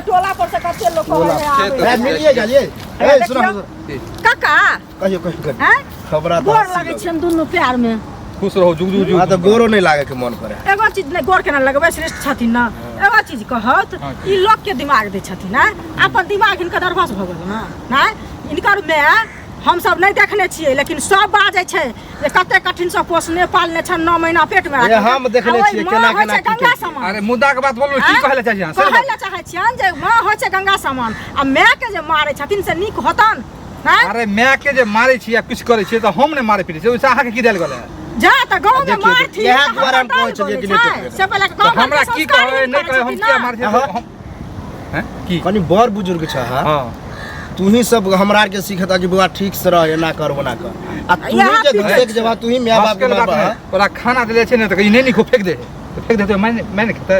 टोला पर से कते लोक कहै है से आबै तऽ है। मिलिए गेलियै हे ए सुना देखियौ। काका कहियो कहियो कहियो हैं खबरा तऽ गोर हँसी लगै लगै। छियनि दुनू प्यार में खुश रहू जुग जुग जुग हाँ तऽ गोरो नहि लागे के मन करे एगो चीज नहि गोर केना लगबै श्रेष्ठ छथिन ने एगो चीज कहत हाँ। ई लोक के दिमाग दै छथिन आँय अपन दिमाग हिनकर नर्वस भऽ गेल ने आँय हिनकर माय हमसब नहि देखने छियै लेकिन सब बाजै छै जे कते कठिन से पोसने पालने छन 9 महीना पेट में ए, हम देखने छियै केना होइ केना छै की गंगा केलकै। समान अरे मुद्दा के बात बोलू की आँय? कहै लए चाहै छी अहाँ से कहै लए चाहै छियनि जे माँ होइ छै गंगा समान आ माय के जे मारै छथिन से नीक होतन आँय? अरे माय के जे मारै छी या किछु करै छी तऽ हम नहि मारै पीटै छी ओहिसँ अहाँके की देल गेलै जा तऽ गाँव में देखियौ, मारथिन इएह तऽ दुआरे हम हमरा कहै छलियै कि दाल नहि बोलै छै। टोकबै। से पहिले तऽ गाँव हमरा घरके की संस्कार कहै नहि हिनकर कहै हम छथिन किया ना। मारै छी अहाँ- हम हैं की कनि बड़ बुजुर्ग छ हाँ हाँ तू ही सब हमरा आर के सिखता कि बौआ ठीक से रह एना कर ओना कर आ तू ही इएह जे पीछे घसे के जवाब तू ही माय बाप के हंसके बात मारबह नहि ओकरा खाना देले छै ने तऽ ई नहि नीक हो, फेंक दे तऽ फेंक दे तऽ मैं मैं नहि खेतै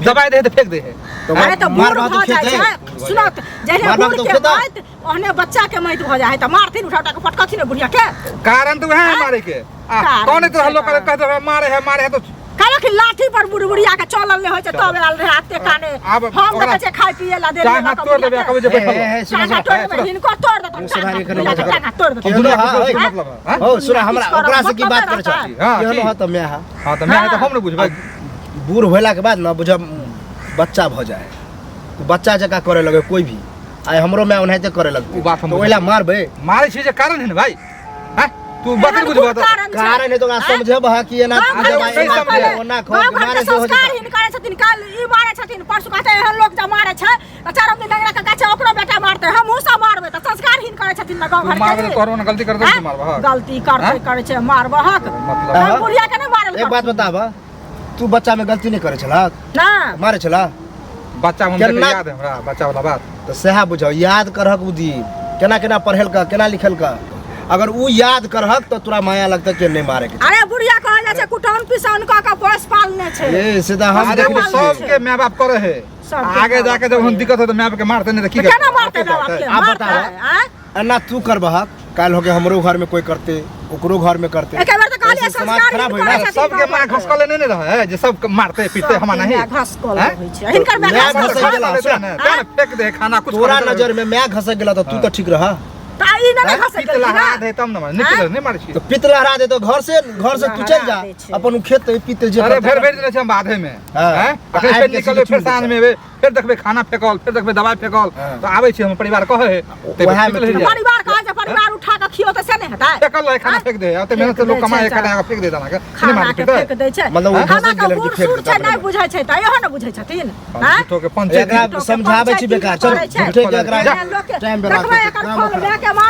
दबाई दे तऽ फेंक दे तो अरे तऽ मार बूढ़ भात भऽ जाइ खेतै छै सुनो तऽ जहिना मार भात बूढ़ तऽ के खेतै। मौत ओहने बच्चा के मौत भऽ जाइ है तऽ मारथिन उठा उठा के पटकथिन ओहि बुढ़िया के कारण तऽ वएह है मारे के आ कारण कौन तरह छै लोग कारण। कहते रहे मारे है मारे है तो कहलक कि लाठी पर बुढ़ बुढ़िया के चलल नहि होइ छै तब आयल रहे एते काने आब हम ओकरा देखै छियै खाय पिए ला देल टांग हाथ तोड़ देबै आ कहबै जे बैठल ए, ए, सुनो, टांगा सुनो, तोड़ देबै हिनको तोड़ देतन मुँह से भारी टांगा करो, बुढ़िया के मत टांगा तोड़ हम देतन दुनिया हाँ, के हाँ, मतलब है हाँ? हो सुन हमरा किछु करब, ओकरा से की मतलब बात करे रहता। छ हाँ, केहन की? हो तऽ माय हा हाँ तऽ मैं है तऽ हम नहि बुझबै बूढ़ होला के बाद न बुझब बच्चा भऽ जाए तो बच्चा जकाँ करे लगे कोई भी आइ हमरो माय ओनाहिते करे लगतै उ बात हम तऽ ओहिला मारबै मारै छी जे कारण है ने भाई हैं तू बात नहि एहन बुझबह कोन तऽ कारण छै? कारण है तो ओकरा समझेबह कि एना गाँव घरके दबाइ नहीं एना समझे। खो, ओना खो गाँव घरके मारे से हो संस्कार जेतै हिनकर छथिन काल ई मारै छथिन परसू कहतै एहन लोक जे मारै छै तऽ चारम दिन डंगरा के गाछ ओकरो बेटा मारतै हमहूँ सब मारबै तऽ संस्कार हिनकर छथिन ने गाँव तू मारबै घरके तऽ तोहरो ने गलती करतौ आँय? तू मारबह गलती करतै आँय? करै छै मारबहक मतलब हाँ। बुढ़िया के नहि मारल एक बात बताब तू बच्चा में गलती नहीं करे छला ना मारे छला बच्चा हम केना- याद है हमरा बच्चा वाला बात तऽ सएह बुझाउ याद करहक उ दिन केना केना पढ़ेलक केना लिखलक अगर उ याद करहक तऽ तोरा माया लगतै कि नहि मारे के अरे बुढ़िया कहल जाइ छै कुटौन पिसौन कऽ कऽ पोस पालने छै ए से तऽ हम अरे देखने वो छियै। सबके माय बाप करे है सबके आगे माय-बाप जाके जब हम करे। दिक्कत हो तो माय बाप के मारते नहीं तो की तऽ केना करतै? मारतै माय बाप के आब मारतै बताउ। आँय? एना तू करबहक काल्हि होके हमरो घर में कोई करते ओकरो घर में करते एके बेर तऽ कहलियै ऐसे समाज संस्कार खराब हिनकर होइ ना छथिन सबके माँ बाबा। घसकले नहीं ने रहे है जे सब मारते पीटते हमा सबके नहीं माय घसकल हैं? रहै छै हिनकर माय माय घसकल घसक छै। गेला, घसकल ने, तें ने फेंक दे खाना कुछ तोरा करते नजर में माय घसक गेला तऽ तू तऽ ठीक रह तऽ ई नहि ने घसक पीत गेलखिन लहरा ना? दे तब न मारे नहीं नहीं मारे छी तऽ पित लहरा दे तो घर से घर से तू चल जा लहरा दै छै। अपन उ खेत ते पीते जे अरे करतै भरि भरि दिन छै हम बाधे में हाँ। हैं अखन आबि फेर के निकलबै सीधे फेर चूल साँझ में एबै फेर देखबै खाना फेकल फेर देखबै दवाइ फेकल हाँ। तऽ आबै छी हम परिवार कहै है तऽ वएह में फेकल तू- है परिवार कहै छै परिवार उठा कऽ खियौ तऽ से नहि हेतै फेकल रहे खाना फेंक दे ओते मेहनत से लोग फेंक दै कमाए छै, खाना फेंक दे दाना के नहीं खाना मारे के पीते फेंक दै छै मतलब ओ खाना घसक के गेलै कि बूढ़ फेंक सूढ़ देतै छै नहि अपने। बुझै छै तऽ इहो ने बुझै छथिन आँय? झूठो के पंचायत एकरा समझाबै छी बेकार चल करै छै। झूठे के एकरा लोकके टाइम बर्बाद देखबै करतै, एकर काम फल खराब। लए के मार